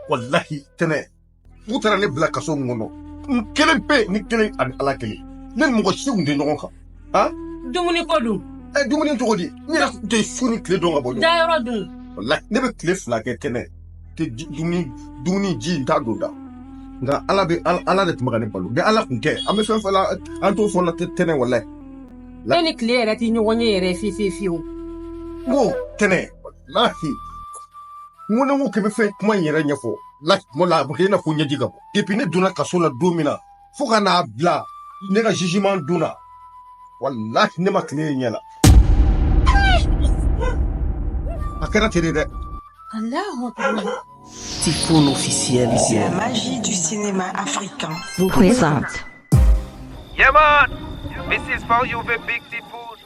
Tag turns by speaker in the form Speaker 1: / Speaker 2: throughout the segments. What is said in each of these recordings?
Speaker 1: Walahi tɛnɛ, u taara ne bila kaso min kɔnɔ, n kelen pe, ni kelen ani Ala kelen, ne ni mɔgɔ si tun tɛ ɲɔgɔn kan. Han?
Speaker 2: Dumuni ko dun?
Speaker 1: Ɛ, dumuni cogo di? N yɛrɛ tun tɛ su ni tile dɔn ka bɔ ɲɔgɔn.
Speaker 2: Dayɔrɔ dun?
Speaker 1: Walahi, ne bɛ tile 2 kɛ tɛnɛ tɛ dumuni, dumuni, ji n t'a don da. Nka Ala bɛ, Ala de tun bɛ ka ne balo. Ni Ala tun tɛ, an bɛ fɛn fɛn la, an t'o fɔ la tɛnɛ, walahi.
Speaker 2: E ni tile yɛrɛ tɛ ɲɔgɔn ye yɛrɛ fiye fiye fiyewu.
Speaker 1: N ko tɛnɛ, walahi, n ko ne ko k'i bɛ fɛn kuma in yɛrɛ ɲɛfɔ la, tuma la a bɛ kɛ i n'a fɔ ɲɛji ka bɔ. Depuis ne donna kaso la don min na fo ka n'a bila ne ka jugement don na, walahi, ne ma tile ye ɲɛ la. A kɛra ten de dɛ.
Speaker 2: Alahu akbar.
Speaker 3: Tifoun officiel.
Speaker 4: La magie du cinéma africain
Speaker 5: vous présente.
Speaker 6: Yeah man, this is for you the big Tifoun.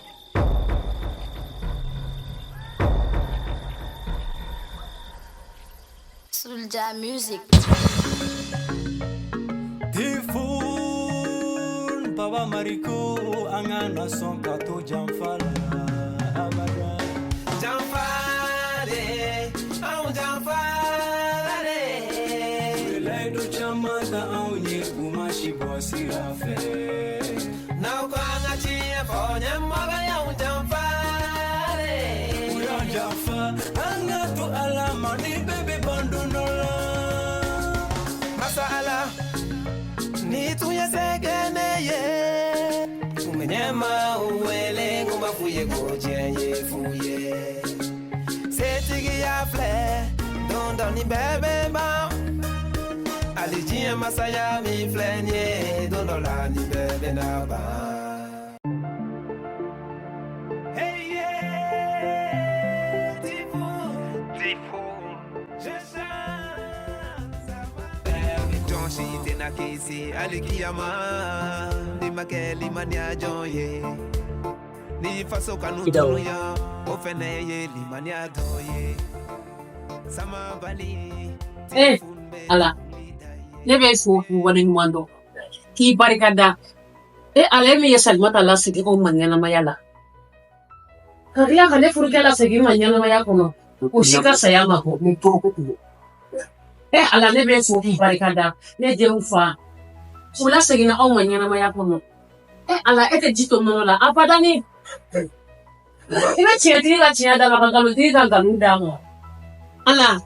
Speaker 7: Soulja Music.
Speaker 8: Tifoun, Baba Mariko, an kana sɔn ka to janfa la abada.
Speaker 6: Janfa de, anw janfa de.
Speaker 8: U ye layidu caman ta anw ye, u ma si bɔ sira fɛ.
Speaker 6: N'aw ko an ka tiɲɛ fɔ, ɲɛmɔgɔ y'anw janfa de.
Speaker 8: U y'an janfa, an ka to Ala ma ni bɛɛ bɛ ban don dɔ la.
Speaker 6: Masa Ala, ni tun ye se kɛ ne ye, kun bɛ ɲɛmaaw wele, n kun b'a f'u ye ko diɲɛ ye fu ye. Setigiya filɛ, don dɔ ni bɛɛ bɛ ban. Hali diɲɛ masaya min filɛ nin ye, don dɔ la ni bɛɛ bɛna ban. Hey yeah, Tifoun, Tifoun, je chante, ça va. Jɔn si tɛna kisi alikiyama ni ma kɛ limaniya jɔn ye, n'i faso kanu
Speaker 9: Idawo.
Speaker 6: dunuya, o fɛnɛ ye limaniya dɔ ye, samabali.
Speaker 2: Eh, Ala, ne bɛ fo k'i waleɲuman dɔn, k'i barika da. E Ala, e min ye Salimata lasegin anw ma ɲɛnamaya la, ka tila ka ne furukɛ lasegin ma ɲɛnamaya kɔnɔ, o si ka saya ma bɔ. E Ala, ne bɛ fo k'i barika da. Ne denw fa, u laseginna anw ma ɲɛnamaya kɔnɔ. E Ala, e tɛ ji to nɔnɔ la abadani. I bɛ tiɲɛtigi ka tiɲɛ d'a ma, ka nkalontigi ka nkalon d'a ma. Ala,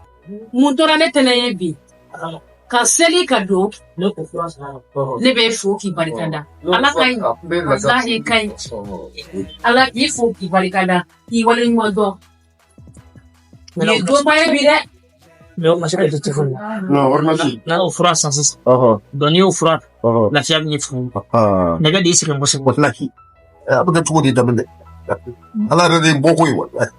Speaker 2: mun tora ne tɛnɛ ye bi ka seli ka don? Ne bɛ fo k'i barika da. Ala ka ɲi, walahi ka ɲi. Ala k'i fo k'i barika da, k'i waleɲuman dɔn. Nin ye donba ye bi dɛ.
Speaker 9: Mais o ma se ka to Tifoun na.
Speaker 1: Non, ordonnance.
Speaker 9: N'a y'o fura san sisan. Donc n'i y'o fura, lafiya bɛ ɲɛ furu. Nɛgɛ de y'i sɛgɛn kosɛbɛ.
Speaker 1: Walahi, a bɛ kɛ cogo di daminɛ? Ala yɛrɛ de ye bɔ ko ye, walahi.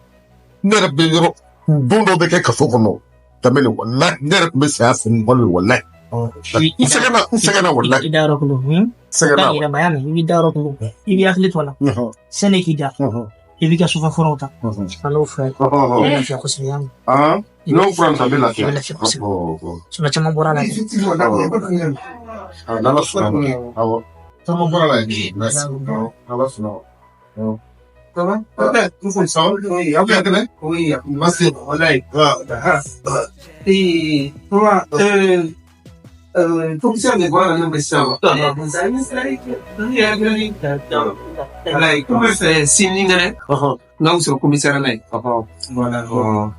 Speaker 1: Ne yɛrɛ bɛ yɔrɔ don dɔ bɛ kɛ kaso kɔnɔ daminɛ, walahi, ne yɛrɛ tun bɛ saya fɛ nin balo, walahi. N sɛgɛnna, n sɛgɛnna, walahi.
Speaker 9: I da yɔrɔ kolo.
Speaker 1: N sɛgɛnna.
Speaker 9: Ka yɛlɛma ya mɛn, i b'i da yɔrɔ kolo. I b'i hakili to a la. Sani k'i da, i b'i ka sufɛ furaw ta. Ka n'o fura ye. I bɛ lafiya kosɛbɛ ya mɛn.
Speaker 1: N'o fura ta, bɛ lafiya.
Speaker 9: I bɛ lafiya kosɛbɛ. Sinon caman bɔra a la dɛ.
Speaker 1: N'Ala sɔnna ma. Awɔ. Caman bɔra la yen. Merci. Awɔ, n'Ala sɔnna ma. Awɔ. Ça va? Ça va? Oui, ok, oui, merci. Wallahi.
Speaker 10: Et toi, commissaire de voir la sisan. Comme fɛ sini kɛnɛ n'aw sɔrɔ commissariat la yen. Voilà.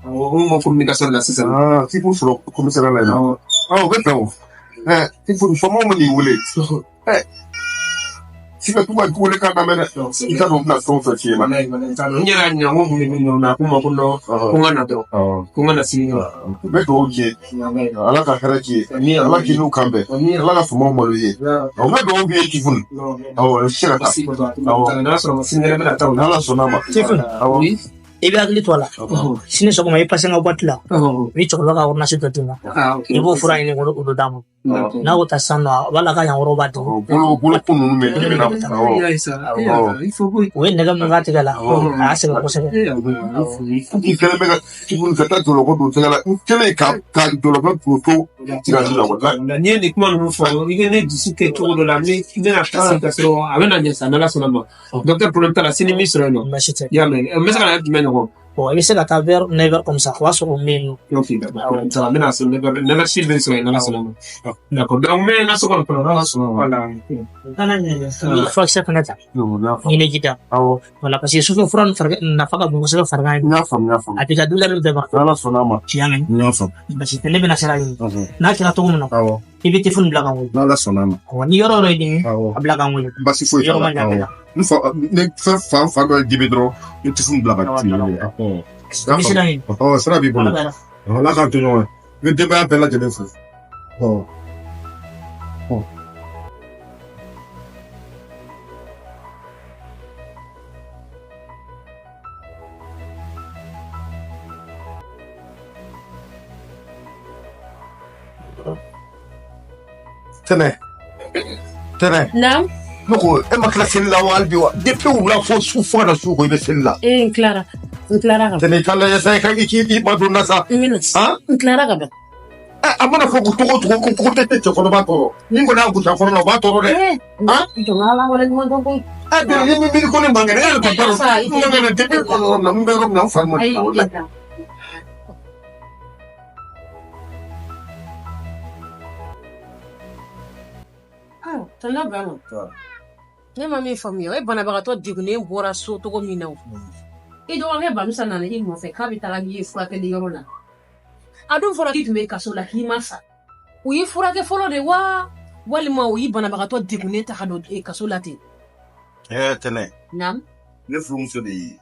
Speaker 10: O ma communication la sisan.
Speaker 1: Ah, k'i k'u sɔrɔ commissariat la yen nɔ. Ah, o bɛ bɛn o. Ɛ, Tifoun, faamaw ma n'i wele. Ɛ, si ka to ka wele k'a lamɛn dɛ. I t'a dɔn u bɛna fɛn o fɛn f'i ɲɛna.
Speaker 10: N yɛrɛ y'a ɲininka ko mun de bɛ ɲɔgɔn na, ko ma ko non, ko n ka na dɔrɔn, ko n ka na sini.
Speaker 1: U bɛ dugawu k'i ye. Ala ka hɛrɛ k'i ye. Ala k'i n'u kan bɛn. Ala ka faamaw malo i ye. Awɔ, n bɛ dugawu k'i ye, Tifoun. Awɔ, i se ka taa. Awɔ.
Speaker 10: N'a sɔrɔ sini kɛnɛ bɛna taa o la.
Speaker 1: N'Ala sɔnna a ma.
Speaker 9: Tifoun.
Speaker 1: Awɔ.
Speaker 9: I bɛ hakili to a la. Sini sɔgɔma i passer n ka boîte la. I bɛ cɛkɔrɔba ka ordonnance dɔ d'i ma. I b'o fura ɲini k'o dɔ d'a ma. N'a y'o ta sisan nɔ, a b'a la ka yan yɔrɔ b'a dun.
Speaker 1: Bolo bolo ko ninnu bɛ dimi na. Awɔ.
Speaker 9: O ye nɛgɛ min k'a tɛgɛ la, a y'a sɛgɛn kosɛbɛ.
Speaker 1: I kɛlen bɛ ka Tifoun ka taa jɔlɔkɔ don tɛgɛ la. N kɛlen ka jɔlɔkɔ don to tirasi la, walahi.
Speaker 10: N'i ye nin kuma ninnu fɔ, i bɛ ne dusu kɛ cogo dɔ la, n bɛna kasi ka sɔrɔ a bɛna ɲɛ sa, n'Ala sɔnna ma. Docteur, problème t'a la, sini min sɔrɔ yen nɔ.
Speaker 9: Baasi tɛ.
Speaker 10: I y'a mɛn, n bɛ se ka na jumɛn ɲɔgɔn?
Speaker 9: Bon, i bɛ se ka taa vers 9h comme ça, o b'a sɔrɔ n bɛ yen nɔ.
Speaker 10: Ok, d'accord. Ça va, n bɛna so 9h pile bɛ sɔrɔ yen, n'Ala sɔnna ma. D'accord, donc n bɛ n ka so kɔnɔ fɔlɔ, n'Ala sɔnna ma. Voilà.
Speaker 9: Kana ɲinɛ, i bɛ furakisɛ fana ta. Ɲinɛ ji da.
Speaker 1: Awɔ.
Speaker 9: Voilà, parce que sufɛ fura nin fari nafa ka bon kosɛbɛ farigan
Speaker 1: N y'a faamu, n y'a faamu.
Speaker 9: A t'i ka douleur nin bɛɛ ban.
Speaker 1: N'Ala sɔnna a ma.
Speaker 9: Tiɲɛ na.
Speaker 1: N y'a faamu.
Speaker 9: Basi tɛ, ne bɛna sira ɲini. N'a kɛra cogo min na,
Speaker 1: Awɔ.
Speaker 9: i bɛ telefɔni bila ka n wele.
Speaker 1: N'Ala sɔnna a ma.
Speaker 9: Awɔ, ni yɔrɔ o yɔrɔ y'i dimi,
Speaker 1: Awɔ.
Speaker 9: a bila ka n wele.
Speaker 1: Basi foyi t'a
Speaker 9: Yɔrɔ
Speaker 1: la.
Speaker 9: man jan bɛɛ la.
Speaker 1: N fa ne fɛn fan fan dɔ ye dimi dɔrɔn, i tɛ fɛn bila ka ci.
Speaker 9: I bɛ sira ɲini.
Speaker 1: Ɔ, sira b'i bolo.
Speaker 9: Ala b'a la.
Speaker 1: Ala k'an to ɲɔgɔn ye. I bɛ denbaya bɛɛ lajɛlen fo. Ɔ. Tɛnɛ. Tɛnɛ.
Speaker 2: Naam.
Speaker 1: Ne ko e ma tila seli la wa hali bi wa? Depuis wula fo su, fo ka na su ko i bɛ seli la.
Speaker 2: Ee, n tilara. N tilara ka ban.
Speaker 1: Tɛnɛ, i t'a lajɛ sa, i ka i k'i ma don na sa.
Speaker 2: N bɛna.
Speaker 1: Han?
Speaker 2: N tilara ka ban.
Speaker 1: A mana fɔ ko cogo o cogo ko tɛ cɛkɔrɔba tɔɔrɔ. Ni kɔni y'a gosi a kɔrɔ la, o b'a tɔɔrɔ dɛ. Han?
Speaker 2: Jɔn Ala wale ɲuman dɔn koyi.
Speaker 1: Ɛ, ni min miiri ko ne man kɛnɛ, e yɛrɛ tun t'a dɔn. N man kɛnɛ depuis yɔrɔ min na, n bɛ yɔrɔ min na, n fa ma.
Speaker 2: Ayi, i tɛ. Tɔnɔ Burama, ne ma min faamuya, o ye banabagatɔ degunnen bɔra so cogo min na, o i dɔgɔkɛ Bamusa nana i nɔfɛ k'a bɛ taga n'i ye furakɛli yɔrɔ la. A dun fɔra k'i tun bɛ kaso la, k'i ma sa. U y'i furakɛ fɔlɔ de wa, walima u y'i banabagatɔ degunnen ta ka don kaso la ten?
Speaker 1: Tɛnɛ.
Speaker 2: Naam.
Speaker 1: Ne furumuso de ye.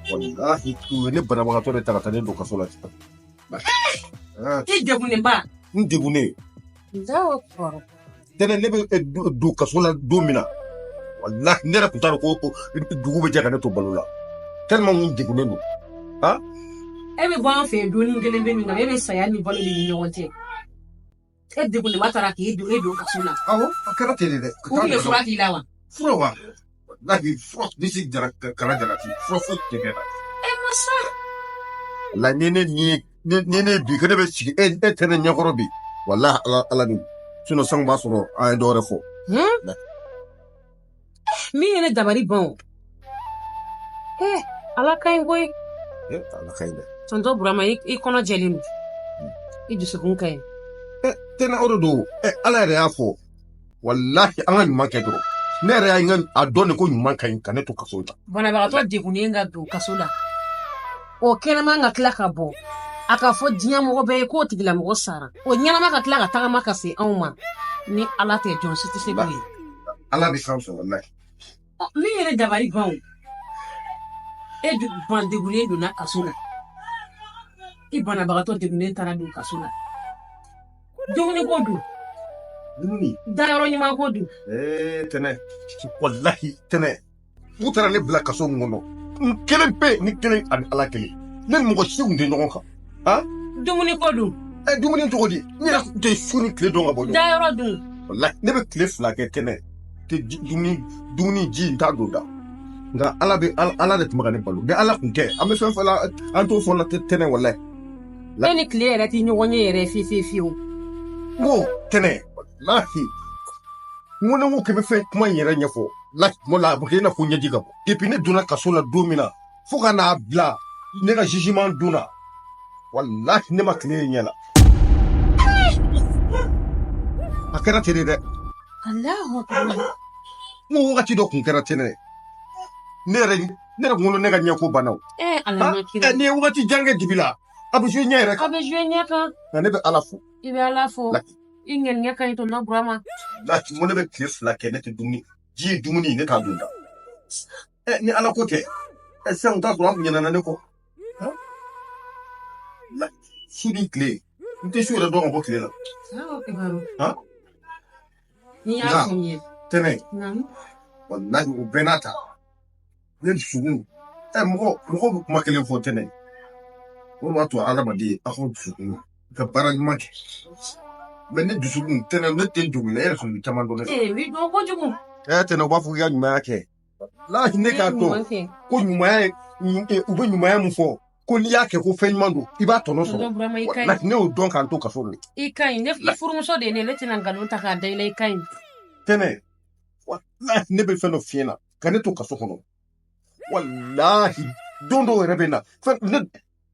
Speaker 1: Walahi, u ye ne banabagatɔ de ta ka taa ne don kaso la sisan.
Speaker 2: I degunnenba?
Speaker 1: N degunnen.
Speaker 2: D'accord.
Speaker 1: Tɛnɛ, ne bɛ don kaso la don min na, walahi, ne yɛrɛ tun t'a dɔn ko dugu bɛ jɛ ka ne to balo la. Tellement n degunnen don. Han?
Speaker 2: E bɛ bɔ an fɛ yen donni kelen bɛ min na, e bɛ saya ni balo de ni ɲɔgɔn cɛ. E degunnenba taara k'i don, e don kaso la.
Speaker 1: Awɔ, a kɛra ten de dɛ.
Speaker 2: U tun bɛ fura k'i la wa?
Speaker 1: Fura wa? Walahi, fura nisi jara kala jalaki, fura foyi tɛ kɛ na.
Speaker 2: E masa.
Speaker 1: Walahi, ni ne ni ne bi ko ne bɛ sigi e tɛ ne ɲɛkɔrɔ bi. Walahi, Ala Ala de. Sinon sango b'a sɔrɔ an ye dɔ wɛrɛ fɔ.
Speaker 2: Min ye ne dabali ban o. Ala ka ɲi koyi.
Speaker 1: Ala ka ɲi dɛ.
Speaker 2: Tonton Burama, i kɔnɔ jɛlen don. I dusukun ka ɲi.
Speaker 1: Tɛnɛ, o de don. Ala yɛrɛ y'a fɔ. Walahi, an ka ɲuman kɛ dɔrɔn. Ne yɛrɛ y'a a dɔn de ko ɲuman ka ɲi ka ne to kaso la.
Speaker 2: Banabagatɔ degunnen ka don kaso la. O kɛnɛman ka tila ka bɔ. A ka fɔ diɲɛ mɔgɔ bɛɛ ye k'o tigilamɔgɔ sara. O ɲɛnama ka tila ka tagama ka se anw ma. Ni Ala tɛ, jɔn si tɛ se k'o ye.
Speaker 1: Ala bɛ san sɔrɔ, walahi.
Speaker 2: Min yɛrɛ dabali ban o. E ban degunnen donna kaso la. I banabagatɔ degunnen taara don kaso la. Dumuni ko dun.
Speaker 1: Dumuni.
Speaker 2: Dayɔrɔ ɲuman ko dun.
Speaker 1: Tɛnɛ. Walahi, Tɛnɛ. U taara ne bila kaso min kɔnɔ. N kelen pe, ni kelen ani Ala kelen. Ne ni mɔgɔ si tun tɛ ɲɔgɔn kan. Han?
Speaker 2: Dumuni ko dun.
Speaker 1: Dumuni cogo di? N yɛrɛ tun tɛ su ni tile dɔn ka bɔ ɲɔgɔn.
Speaker 2: Dayɔrɔ dun.
Speaker 1: Walahi, ne bɛ tile 2 kɛ Tɛnɛ. Tɛ dumuni ji n t'a don da. Nka Ala bɛ Ala de tun bɛ ka ne balo. Ni Ala tun tɛ, an bɛ fɛn fɛn la, an t'o fɔ la Tɛnɛ, walahi.
Speaker 2: E ni tile yɛrɛ tɛ ɲɔgɔn ye yɛrɛ fiye fiye fiyewu.
Speaker 1: N ko Tɛnɛ, walahi. N ko ne ko k'i bɛ fɛn kuma in yɛrɛ ɲɛfɔ. Lahi, tuma la a bɛ kɛ i n'a fɔ ɲɛji ka bɔ. Depuis ne donna kaso la don min na, fo ka n'a bila ne ka jugement don na. Walahi, ne ma tile ye ɲɛ la. A kɛra ten de dɛ.
Speaker 2: Alahu akbar.
Speaker 1: N ko wagati dɔ kun kɛra ten dɛ. Ne yɛrɛ kunkolo ne ka ɲɛko banna o.
Speaker 2: Ala ma kira.
Speaker 1: N'i ye wagati jan kɛ dibi la, a bɛ jouer ɲɛ yɛrɛ kan.
Speaker 2: A bɛ jouer ɲɛ kan.
Speaker 1: Nka ne bɛ Ala fo.
Speaker 2: I bɛ Ala fo. I ŋaniya ka ɲi Tonton Burama.
Speaker 1: Lahi, n ko ne bɛ tile 2 kɛ, ne tɛ dumuni. Ji ye dumuni, ne t'a dun da. Ni Ala ko tɛ. Sisan u t'a sɔrɔ an kun ɲinɛna ne kɔ. Su ni tile. N tɛ su yɛrɛ dɔn ka bɔ tile la. Han?
Speaker 2: N'i y'a faamuya.
Speaker 1: Tɛnɛ. Walahi, o bɛɛ n'a ta. Ne dusukun. Mɔgɔ bɛ kuma kelen fɔ Tɛnɛ. O b'a to adamaden aw ka dusukun ka baara ɲuman kɛ. Mɛ ne dusukun Tɛnɛ, ne tɛ dugu la, e yɛrɛ kɔni caman dɔn ne la.
Speaker 2: N b'i dɔn kojugu.
Speaker 1: Tɛnɛ, u b'a fɔ k'i ka ɲumanya kɛ. Walahi, ne k'a dɔn ko ɲumanya ye, u bɛ ɲumanya min fɔ, ko n'i y'a kɛ ko fɛn ɲuman don, i b'a tɔnɔ sɔrɔ. Walahi, ne y'o dɔn k'an to kaso la.
Speaker 2: I ka ɲi, ne i furumuso de ye ne tɛna nkalon ta k'a da i la, i ka ɲi.
Speaker 1: Tɛnɛ, walahi, ne bɛ fɛn dɔ f'i ɲɛna, ka ne to kaso kɔnɔ. Walahi don dɔw yɛrɛ bɛ na fɛn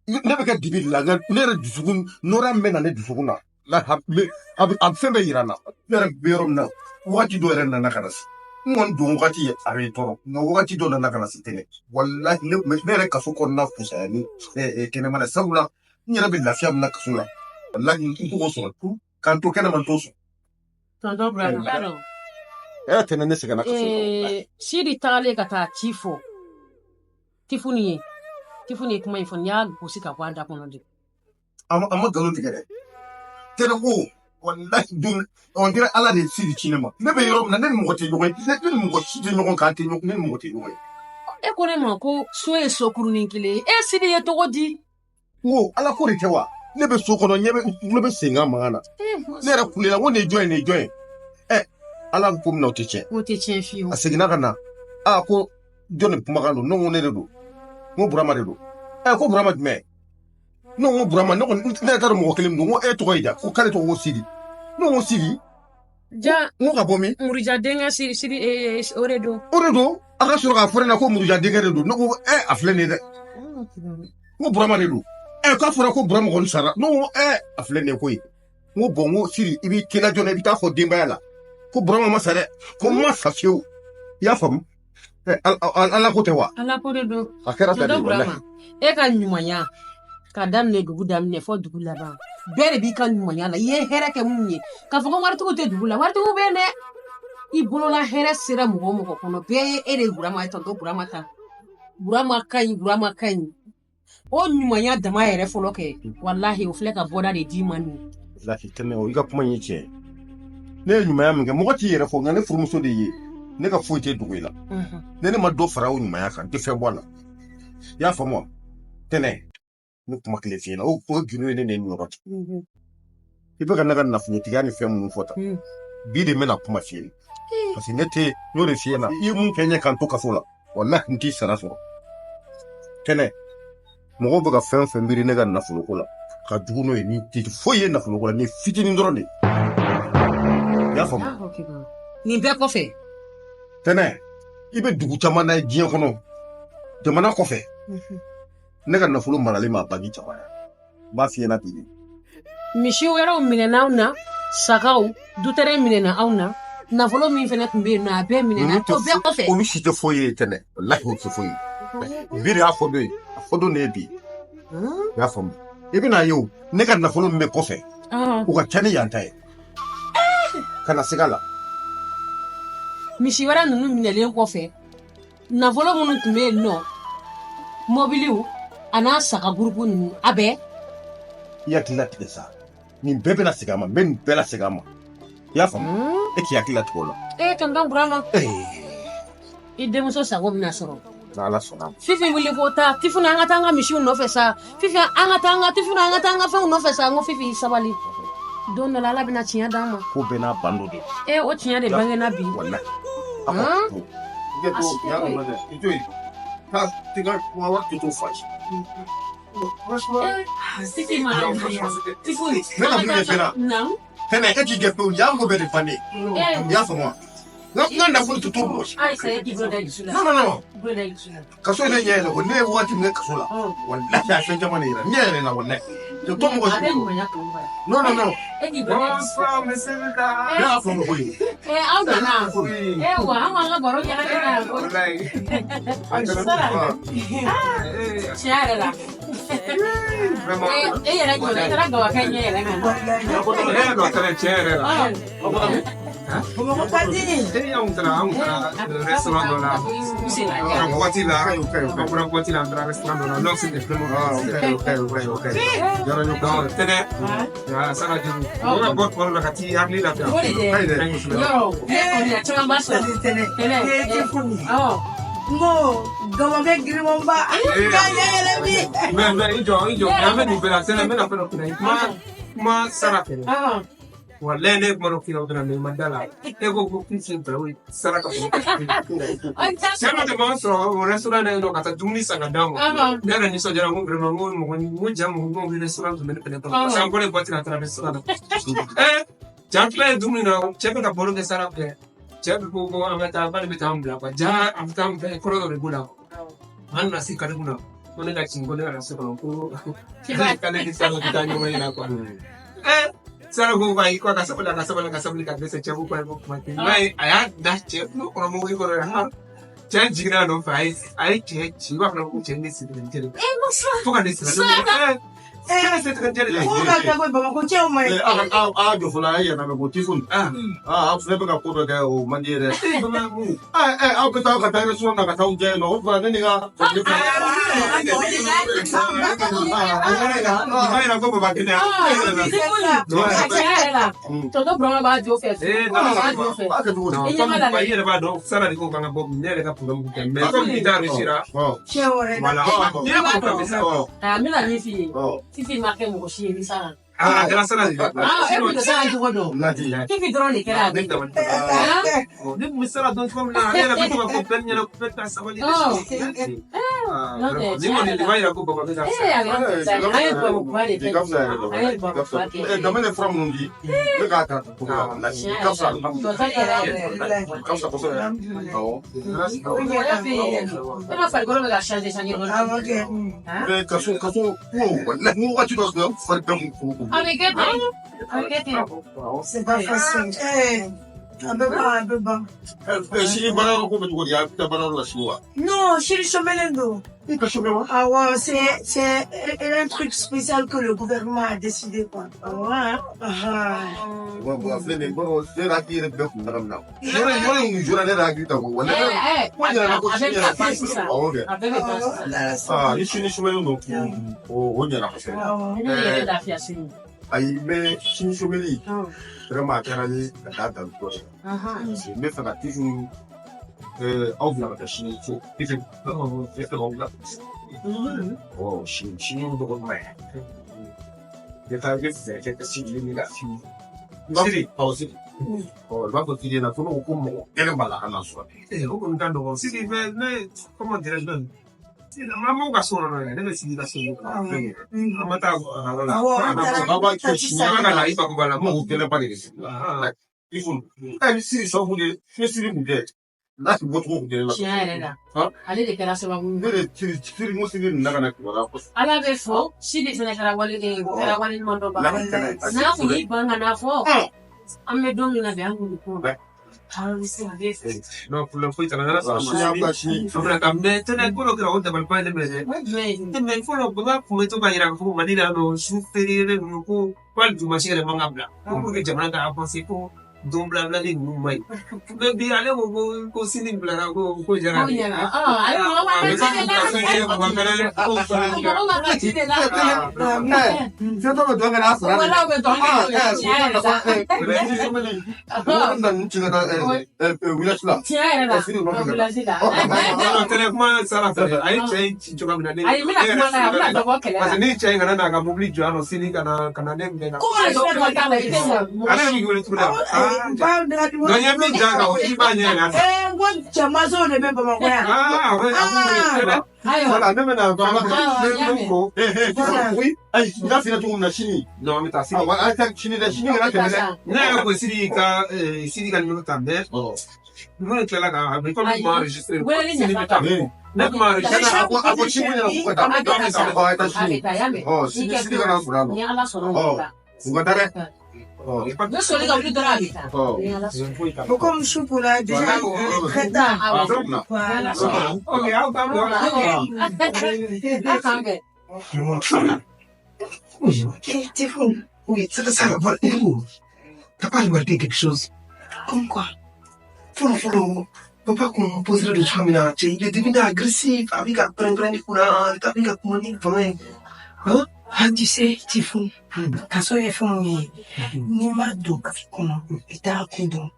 Speaker 1: ne bɛ kɛ dibi de la, nka ne yɛrɛ dusukun nɔrɔ min bɛ na ne dusukun na la, a bɛ a bɛ fɛn bɛɛ yira n na. Ne yɛrɛ bɛ yɔrɔ min na, wagati dɔ yɛrɛ nana ka na se n kɔni don wagati ye, a bɛ n tɔɔrɔ, nka wagati dɔ nana ka na se tɛnɛ. Walahi ne yɛrɛ kaso kɔnɔna fisaya ni kɛnɛma la, sabula n yɛrɛ bɛ lafiya min na kaso la, walahi n t'o sɔrɔ k'an to kɛnɛma, n t'o sɔrɔ.
Speaker 2: Tonton Burama, b'a dɔn.
Speaker 1: Tɛnɛ, ne sɛgɛnna kaso la.
Speaker 2: Sidi tagalen ka taa ci fɔ Tifuni ye, Tifuni ye kuma in fɔ, n y'a gosi ka bɔ a da kɔnɔ de.
Speaker 1: A ma nkalon tigɛ dɛ, tɛnɛ ko walahi don on dirait Ala de ye Sidi ci ne ma. Ne bɛ yɔrɔ min na, ne ni mɔgɔ tɛ ɲɔgɔn ye, ne ni mɔgɔ si tɛ ɲɔgɔn kan, tɛ ɲɔgɔn, ne ni mɔgɔ tɛ ɲɔgɔn ye.
Speaker 2: E ko ne ma ko so ye sokurunin kelen ye, e Sidi ye cogo di?
Speaker 1: N ko Ala ko de tɛ wa? Ne bɛ so kɔnɔ, ɲɛ bɛ n tulo bɛ senkan mankan na, ne yɛrɛ kulela, n ko nin ye jɔn ye, nin ye jɔn ye? Ala ko min na, o tɛ tiɲɛ.
Speaker 2: O tɛ tiɲɛ fiyewu.
Speaker 1: A seginna ka na, a ko jɔn de kumakan don? Ne ko ne de don. N ko Burama de don. Ko Burama jumɛn? Ne ko Burama, ne kɔni ne yɛrɛ t'a dɔn mɔgɔ kelen min don. N ko e tɔgɔ ye ja? Ko k'ale tɔgɔ ko Sidi. Ne ko Sidi?
Speaker 2: Ja.
Speaker 1: N ko ka bɔ min?
Speaker 2: Muruja denkɛ Sidi, Sidi o de don.
Speaker 1: O de don. A ka sɔrɔ k'a fɔ ne ɲɛna ko Muruja denkɛ de don. Ne ko a filɛ nin ye dɛ. N ko Burama de don. K'a fɔra ko Burama kɔni sara. Ne ko a filɛ nin ye koyi. N ko bɔn, n ko Sidi, i b'i teliya joona, i bɛ taa fɔ denbaya la ko Burama ma sa dɛ, ko n ma sa fiyewu. I y'a faamu? Ala ko tɛ wa?
Speaker 2: Ala ko de don.
Speaker 1: A kɛra tan de,
Speaker 2: Tonton
Speaker 1: walahi.
Speaker 2: Burama, e ka ɲumanya ka daminɛ dugu daminɛ fɔ dugu laban, bɛɛ de b'i ka ɲumanya la. I ye hɛrɛ kɛ mun ye, k'a fɔ ko waritigiw tɛ dugu la, waritigiw bɛ yen dɛ. I bolola hɛrɛ sera mɔgɔ o mɔgɔ kɔnɔ, bɛɛ ye e de ye Burama ye. Tonton Burama ta, Burama ka ɲi, Burama ka ɲi. O ɲumanya dama yɛrɛ fɔlɔ kɛ, walahi o filɛ ka bɔda de d'i ma nin.
Speaker 1: Walahi tɛmɛ o, i ka kuma in ye tiɲɛ ye. Ne ye ɲumanya min kɛ, mɔgɔ t'i yɛrɛ fɔ, nka ne furumuso de ye, ne ka foyi tɛ dogo i la. Ne ma dɔ fara o ɲumanya kan, n tɛ fɛn bɔ a la. I y'a faamu wa? Tɛnɛ, ne kuma kelen f'i ɲɛna, o gindo ye ne ni ɲɔgɔn cɛ. I bɛ ka ne ka nafolotigiya ni fɛn minnu fɔ tan, bi de n bɛna kuma f'i ye, parce que ne tɛ, n y'o de f'i ɲɛna. I ye mun kɛ n ye k'an to kaso la, walahi n t'i sara sɔrɔ. Tɛnɛ, mɔgɔw bɛ ka fɛn o fɛn miiri ne ka nafoloko la, ka jugu n'o ye, ni tɛ foyi ye nafoloko la, ni fitinin dɔrɔn de. I y'a faamu?
Speaker 2: Nin bɛɛ kɔfɛ.
Speaker 1: Tɛnɛ, i bɛ dugu caman na diɲɛ kɔnɔ, jamana kɔfɛ, ne ka nafolo maralen ma banki caman na. N b'a f'i ɲɛna bi de.
Speaker 2: Misi wɛrɛw minɛna anw na, sagaw dutɛrɛ minɛna anw na, nafolo min fɛnɛ tun bɛ yen nɔ, a bɛɛ minɛna. O bɛɛ kɔfɛ.
Speaker 1: Olu si tɛ foyi ye tɛnɛ, walahi olu tɛ foyi ye. Bi de y'a fɔ don ye, a fɔ don de ye bi. I y'a faamu? I bɛna ye o, ne ka nafolo min bɛ kɔfɛ, o ka ca ni yan ta ye. Kana siga la.
Speaker 2: Misi wɛrɛ ninnu minɛlen kɔfɛ, nafolo minnu tun bɛ yen nɔ, mɔbiliw a n'a saga gurupu ninnu, a bɛɛ.
Speaker 1: I hakili latigɛ sa, nin bɛɛ bɛna segin a ma, n bɛ nin bɛɛ lasegin a ma. I y'a faamu? E k'i hakili latigɛ o la.
Speaker 2: Tonton Burama, i denmuso sago bɛna sɔrɔ.
Speaker 1: N'Ala sɔnna.
Speaker 2: Fifi wuli ko taa, Tifuni an ka taa an ka misiw nɔfɛ sa. Fifi an ka taa an ka, Tifuni an ka taa an ka fɛnw nɔfɛ sa. N ko Fifi sabali, don dɔ la Ala bɛna tiɲɛ d'an ma.
Speaker 1: Ko bɛɛ n'a ban dɔ de.
Speaker 2: O tiɲɛ de bangena bi.
Speaker 1: Walahi. A ko i to i to yen. Taa t'i ka wari tɛ to fa ye.
Speaker 2: Fifi ma Tifuni.
Speaker 1: Ne ka mun de fɛn na? Tɛnɛ, e k'i kɛ pewu, yan ko bɛɛ de bannen. I y'a faamu wa? N ka nafolo tɛ to mɔgɔ si.
Speaker 2: Ayisa, e k'i bolo da i dusu la.
Speaker 1: Non, non, non.
Speaker 2: Bolo da i dusu la.
Speaker 1: Kaso in ne ɲɛ yɛlɛ ko ne ye waati min kɛ kaso la, walahi a fɛn caman de yira n ɲɛ yɛlɛ la, walahi. Tɛ to mɔgɔ si.
Speaker 2: A bɛ ɲumanya kanu bara.
Speaker 1: Non, non, non.
Speaker 2: E k'i bolo da i dusu la.
Speaker 10: Bonsoir, monsieur Luka.
Speaker 1: Ne y'a faamu koyi.
Speaker 2: Aw nana. Wa an b'an ka baro ɲɛnajɛ na yan koyi.
Speaker 10: Walayi.
Speaker 2: Sara. Tiɲɛ yɛrɛ la.
Speaker 10: Vraiment.
Speaker 2: E yɛrɛ jɔ, e taara gawakɛ ɲɛ yɛlɛ ka na.
Speaker 10: Ne yɛrɛ dɔ taara tiɲɛ yɛrɛ la.
Speaker 4: Bamakɔ ka di.
Speaker 10: Anw taara restaurant dɔ la. Ka boîte la, ka bɔra boîte la, an taara restaurant dɔ la. Donc c'était vraiment.
Speaker 1: Ok. Yɔrɔ ɲɔ.
Speaker 10: Donc tɛnɛ, sara jugu. Mɔgɔ ka bɔ tuma dɔ la ka t'i hakili lafiya.
Speaker 2: O de dɛ.
Speaker 1: Ka ɲi dɛ.
Speaker 2: Yɔrɔ, ne kɔni a caman b'a sɔrɔ.
Speaker 4: Tɛnɛ.
Speaker 2: Tɛnɛ.
Speaker 4: Tifuni. N ko gawakɛ girimanba. K'a ɲɛ yɛlɛ bi.
Speaker 10: Mais i jɔ, i jɔ. An bɛ nin bɛɛ la, tɛnɛ, n bɛna fɛn dɔ f'i ɲɛna. Kuma sara fɛnɛ. Walayi ne ye kuma dɔ f'i ɲɛna o fana, mais i ma da la. E ko k'i sen fɛ o ye sara ka bɔ. Cɛ dɔ de b'an sɔrɔ o restaurant na yen nɔ ka taa dumuni san ka d'an ma. Ne yɛrɛ nisɔndiyara, n ko vraiment, n ko mɔgɔ, n ko ja mɔgɔ, n ko restaurant tun bɛ ne fɛnɛ kɔnɔ. Parce que an bɔlen boîte la, an taara restaurant na. Ja tila ye dumuni na, cɛ bɛ ka baro kɛ sara fɛ. Cɛ bɛ ko an ka taa, k'ale bɛ taa an bila quoi. Ja a bɛ taa an bila, kɔrɔ dɔ de b'o la. An nana se kare kunna ko ne ka jigin ko ne ka na so kɔnɔ ko k'ale ni Sara bɛ taa ɲɔgɔn ɲɛna quoi. Sara ko ayi ko a ka sabali a ka sabali a ka sabali ka dɛsɛ cɛ ko ko ayi ko kuma tɛ. I b'a ye a y'a da cɛ tulo kɔrɔ mobili kɔnɔ yɛrɛ cɛ jiginna a nɔfɛ a ye cɛ ci i b'a fɔ ko cɛ ne sigilen tɛ fo ka ne sira ne ko cɛ ne sigilen tɛ de.
Speaker 4: Ko ka kɛ ko Bamakɔ cɛw ma ɲi.
Speaker 1: A jɔ fɔlɔ a ye yɛlɛma ko Tifon. Aw fana bɛ ka ko dɔ kɛ o man di ye dɛ. Aw bɛ taa ka taa restaurant na ka taa aw diya yen nɔ o fana ne ni ka.
Speaker 10: I b'a yira ko baba kɛnɛ.
Speaker 2: Tiɲɛ yɛrɛ la, tonton Burama b'a jo fɛ. B'a jo fɛ.
Speaker 1: B'a kɛ cogo di?
Speaker 2: I ɲɛ b'a la
Speaker 10: I yɛrɛ b'a dɔn Sara de ko k'an ka bɔ ne yɛrɛ ka problème kɛ mais comme i t'a réussira.
Speaker 4: Tiɲɛ wɛrɛ.
Speaker 10: Voilà. N'i y'a problème sa.
Speaker 2: A n bɛna min f'i ye, Fifi ma kɛ mɔgɔ si ye ni Sara.
Speaker 10: A kɛra Sara de ye.
Speaker 2: E kun tɛ Sara jogo dɔn. Fifi dɔrɔn de kɛra a
Speaker 10: Ne
Speaker 2: bɛ.
Speaker 10: dabali. Ne kun bɛ Sara dɔn cogo min na ale yɛrɛ bɛ to ka fɔ bɛɛ ɲɛna ko bɛɛ ta sabali. Ni kɔni nin b'a yira ko baba bɛ ka
Speaker 2: A an ye baroba de kɛ. An ye baroba kɛ.
Speaker 1: Dama ne fura minnu di ne k'a ta cogo la ka fisa.
Speaker 2: Tonton yɛrɛ yɛrɛ.
Speaker 1: Ka fisa kosɛbɛ. Awɔ.
Speaker 2: Mɔgɔya fɛ yen, e ma farikolo bɛ ka changer changer dɔɔnin.
Speaker 4: Awɔ kɛ.
Speaker 1: Mais kaso kaso ko walahi n wagati dɔ sɔrɔ fari bɛɛ kun ko.
Speaker 2: A bɛ kɛ ten. A bɛ kɛ ten.
Speaker 4: C'est pas facile. A bɛ ban a bɛ ban.
Speaker 1: Sini baara yɔrɔ ko bɛ cogo di? A bɛ taa baara yɔrɔ la sini wa?
Speaker 4: Non, sini chômelen don.
Speaker 1: I ka chômer wa?
Speaker 4: Ah ouais, c'est un truc spécial que le gouvernement a décidé quoi. Ouais. Ah.
Speaker 1: Wa wa filɛ nin ye ne yɛrɛ hakili yɛrɛ bɛɛ kun ɲagamina. Yɔrɔ in kun jora ne yɛrɛ hakili ta ko walahi. Ko ɲɛna ko
Speaker 2: A
Speaker 1: sini
Speaker 2: bɛɛ
Speaker 1: yɛrɛ.
Speaker 2: bɛ ban sisan.
Speaker 1: Awɔ kɛ.
Speaker 2: A bɛɛ bɛ ban sisan.
Speaker 1: Ni sini chômelen don o ɲɛna kosɛbɛ.
Speaker 2: Ne bɛ yɛrɛ lafiya sini.
Speaker 1: Ayi mais sini chômeli vraiment a kɛra n ye ka taa dan dɔ ye. Parce que n bɛ fɛ ka toujours aw bila ka taa sini so. I fɛ k'aw bila. Ɔ sini sini dɔgɔnin ma ye. I bɛ taa i bɛ fɛɛrɛ kɛ ka sini ɲini ka sini.
Speaker 10: Siri.
Speaker 1: Awɔ Siri. Ɔ i b'a fɔ Siri ɲɛna ko ne ko ko mɔgɔ kelen b'a la ka na sɔrɔ.
Speaker 10: O kɔni ka nɔgɔn Siri fɛ ne comment dirais-je an b'aw ka so kɔnɔ yɛrɛ ne bɛ sigi ka so kɔnɔ an ma taa yɔrɔ la.
Speaker 4: Awɔ, an taara
Speaker 1: Aw b'a kɛ sini.
Speaker 10: An ka na i bakuba la.
Speaker 1: Mɔgɔ gɛlɛnba de bɛ sigi. I funu. Ni Siri sɔ kun de ni Siri kun tɛ n'a tun bɔcogo kun tɛ ne la.
Speaker 2: Tiɲɛ yɛrɛ la. Ale de kɛra sababu
Speaker 1: Ne de Siri Siri n ko Siri nana ka na kibaruya fɔ.
Speaker 2: Ala bɛ fɔ Sidi fana kɛra wale kɛra wale ɲuman dɔ ba. N'a kun y'i ban ka n'a fɔ an bɛ don min na bi an kun bɛ kuma.
Speaker 10: Non, problème foyi t'a la n'Ala sɔnna
Speaker 1: Sini an bɛ sini.
Speaker 10: An bɛna taa mais tɛnɛ ko dɔ kɛra o dabaliban ye ne minɛ dɛ.
Speaker 2: O jumɛn ye?
Speaker 10: Mais fɔlɔ baba kun bɛ to k'a yira k'a fɔ ko Mali la yan nɔ su feere ninnu ko hali dimanche yɛrɛ man ka bila ko pour que jamana ka avancer ko don bilabilali ninnu man ɲi. Mais bi ale ko ko ko sini bilara ko ko jara
Speaker 2: Ko
Speaker 10: de.
Speaker 2: ɲɛna. Ale mɔgɔ b'a ka ci de la. Mɔgɔ b'a ka ci de la.
Speaker 1: Fɛn dɔ bɛ dɔn ka n'a sara de.
Speaker 2: Wala bɛ dɔn kɛ tiɲɛ yɛrɛ la.
Speaker 1: Mɔgɔ bɛ na ninnu ci ka taa village la.
Speaker 2: Tiɲɛ yɛrɛ la.
Speaker 1: Siri nɔfɛ.
Speaker 2: Village la.
Speaker 10: Non, tɛnɛ kuma sara fɛ a ye cɛ in ci cogoya min na ne.
Speaker 2: Ayi n bɛna kuma la a bɛna dɔ bɔ kɛlɛ la.
Speaker 10: Parce que ni cɛ in kana n'a ka mobili jɔ yan nɔ sini ka na ne minɛ na.
Speaker 4: Ko
Speaker 2: Ale dɔ t'a la i tɛ na mɔgɔ
Speaker 10: Ale
Speaker 2: si.
Speaker 10: bɛ wele tuguni.
Speaker 4: Ba de
Speaker 10: Donc n ye min ja kan o i b'a ɲɛ yɛlɛ.
Speaker 4: N ko cɛmansow de bɛ Bamakɔ yan.
Speaker 2: Ayiwa.
Speaker 1: Voilà, ne bɛna
Speaker 2: Ayiwa, n y'a mɛn.
Speaker 10: Ko.
Speaker 1: Oui, ayi n y'a f'i ɲɛna cogo min na sini.
Speaker 10: Non, an bɛ taa sini.
Speaker 1: Awɔ, an taa sini dɛ, sini kana tɛmɛ dɛ.
Speaker 10: Ne yɛrɛ ko Siri ka Siri ka numéro ta mais numéro tilala ka a bɛ comme
Speaker 2: Ayi.
Speaker 10: kuma enregistré.
Speaker 2: Weleli
Speaker 10: Sini
Speaker 2: nafa
Speaker 10: bɛ taa.
Speaker 2: ka bon.
Speaker 10: Ne kuma enregistré.
Speaker 1: A ko sini ɲɛna k'u ka taa.
Speaker 2: A bɛ taa sa.
Speaker 1: Ɔ, a ye taa
Speaker 2: A
Speaker 1: sini.
Speaker 2: bɛ taa y'a mɛn.
Speaker 1: Ɔ, sini sini kana sɔrɔ yan nɔ.
Speaker 2: Ni Ala sɔnna o bɛ taa.
Speaker 1: U ka taa dɛ. Ɔ,
Speaker 2: Ne sɔli ka wuli dɔrɔn a bɛ taa.
Speaker 1: Ɔ.
Speaker 2: Ni Ala sɔnna.
Speaker 4: Mais comme Choupoula, déjà, il est très tard.
Speaker 2: Awɔ.
Speaker 4: Voilà.
Speaker 10: Ok, aw k'an bɛn.
Speaker 2: A k'an bɛn.
Speaker 3: Oui,
Speaker 4: Tifou,
Speaker 3: oui, ça, ça va. T'as pas remarqué quelque chose?
Speaker 4: Comme quoi?
Speaker 3: Fɔlɔ fɔlɔ, papa kun posera de cogoya min na, cɛ, il est devenu agressif, a bɛ ka pɛrɛn-pɛrɛn ni kunna, a bɛ ka kuma ni fanga ye. Hein?
Speaker 4: Ah, tu sais, Tifou, kaso ye fɛn mun ye, n'i ma don kaso kɔnɔ, i t'a kun dɔn.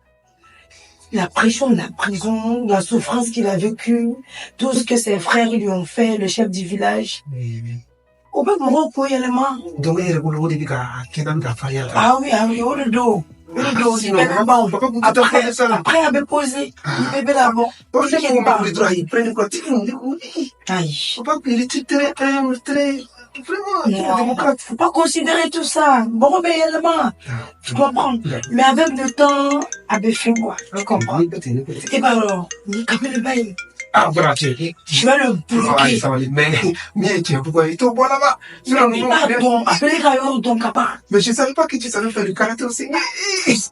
Speaker 4: La pression de la prison, la souffrance qu'il a vécue, tout ce que ses frères lui ont fait, le chef du village. O bɛ mɔgɔw ko yɛlɛma.
Speaker 3: Donc e yɛrɛ bolo o de bɛ ka kɛ n'a bɛ ka farinya la.
Speaker 4: Ah oui, ah oui, o de don. O de don,
Speaker 3: Sinon,
Speaker 4: bɛɛ bɛ ban.
Speaker 3: papa kun tɛ taa
Speaker 4: Après,
Speaker 3: fɔ ça la.
Speaker 4: après a bɛ poser, i bɛɛ bɛ bɔ.
Speaker 3: Papa ne
Speaker 4: T'inquiète
Speaker 3: ko ma
Speaker 4: pas.
Speaker 3: wuli dɔrɔn a y'i pɛrɛn ni kunna, Tifou, ne ko
Speaker 4: Aïe.
Speaker 3: papa il était très humble, très vraiment très
Speaker 4: Non,
Speaker 3: démocrate.
Speaker 4: faut pas considérer tout ça. Bon, ben, yɛlɛma. Tu comprends? Mais avec le temps, a bɛ fɛn quoi. Tu comprends? Et ben alors, ni Kamel Baye.
Speaker 3: Ah, voilà, cɛ.
Speaker 4: Je vais le
Speaker 3: Ayi,
Speaker 4: bloquer.
Speaker 3: sabali, mais min ye cɛ bugɔ ye, i t'o bɔ la ba. Sinon,
Speaker 4: I
Speaker 3: ninnu
Speaker 4: b'a dɔn, a bɛ ne ka yɔrɔ dɔn ka ban.
Speaker 3: Mais je savais pas que tu savais faire du karaté aussi.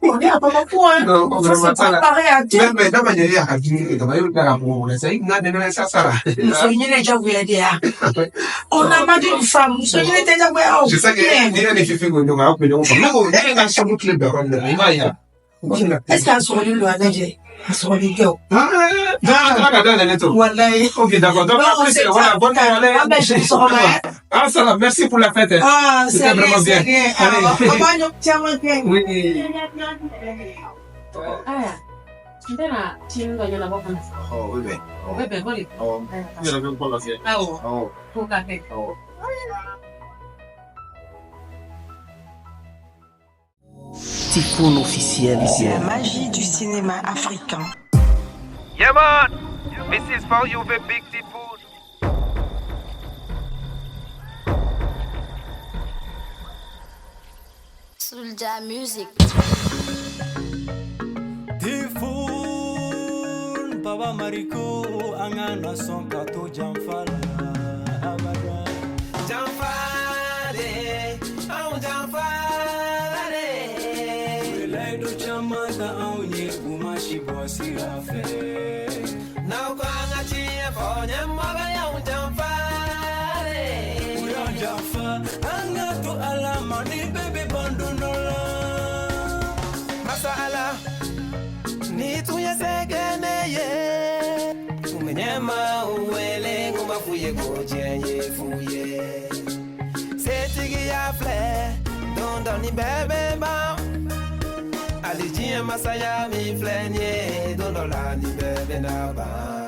Speaker 4: On est à Bamako, hein.
Speaker 3: Non,
Speaker 4: Faut se
Speaker 3: vraiment, ça là.
Speaker 4: préparer à tout.
Speaker 3: Mais n'a ma ɲɛ e y'a ka dumuni kɛ kaban, e bɛ tila k'a bugɔ o la sa, i kun ka nɛnɛ sa sara.
Speaker 4: Muso ɲini jagoya de ya. On n'a pas d'une femme. Muso ɲini tɛ jagoya o.
Speaker 3: Je sais que ni ne ni Fifi ko ɲɔgɔn, aw kun bɛ ɲɔgɔn faamu. Ne ko ne ye n ka chambre clé bila yɔrɔ min na, i b'a ye wa?
Speaker 4: Est-ce que a sɔgɔlen don a lajɛ? A sɔgɔlen tɛ o.
Speaker 3: Ah, ah, ka dayɛlɛ to.
Speaker 4: Walayi.
Speaker 3: Ok, d'accord. Donc,
Speaker 4: Bon,
Speaker 3: après,
Speaker 4: c'est
Speaker 3: voilà,
Speaker 4: ça.
Speaker 3: bonne année.
Speaker 4: An bɛ si sɔgɔma.
Speaker 3: Ah, ça va, merci pour la fête, hein.
Speaker 4: Ah,
Speaker 3: C'était
Speaker 4: c'est rien,
Speaker 3: vraiment
Speaker 4: c'est
Speaker 3: bien.
Speaker 4: rien.
Speaker 3: Allez.
Speaker 4: Ah, an b'a ɲɔ caman kɛ.
Speaker 3: Oui.
Speaker 2: Ayiwa, n tɛna sini dɔ ɲɛnabɔ fana.
Speaker 1: Ɔ, o bɛ bɛn.
Speaker 2: O bɛ bɛn kɔni.
Speaker 1: Awɔ, n yɛrɛ bɛ n kɔ lajɛ.
Speaker 2: Awɔ,
Speaker 1: Awɔ.
Speaker 2: k'o ka kɛ.
Speaker 1: Awɔ.
Speaker 5: Tifoun officiel.
Speaker 4: La magie du cinéma africain.
Speaker 6: Yeah man, this is for you the big Tifoun.
Speaker 7: Soulja Music.
Speaker 8: Tifoun, Baba Mariko, an kana sɔn ka to janfa la abada.
Speaker 6: Janfa de, anw janfa de.
Speaker 8: U ye layidu caman ta anw ye, u ma si bɔ sira fɛ.
Speaker 6: N'aw ko an ka tiɲɛ fɔ, ɲɛmɔgɔ y'anw janfa de.
Speaker 8: U y'an janfa, an ka to Ala ma ni bɛɛ bɛ ban don dɔ la.
Speaker 6: Masa Ala, ni tun ye se kɛ ne ye, tun bɛ ɲɛmaaw wele, n kun b'a f'u ye ko diɲɛ ye fu ye. Setigiya filɛ, don dɔ ni bɛɛ bɛ ban. Hali diɲɛ masaya min filɛ nin ye, don dɔ la ni bɛɛ bɛna ban.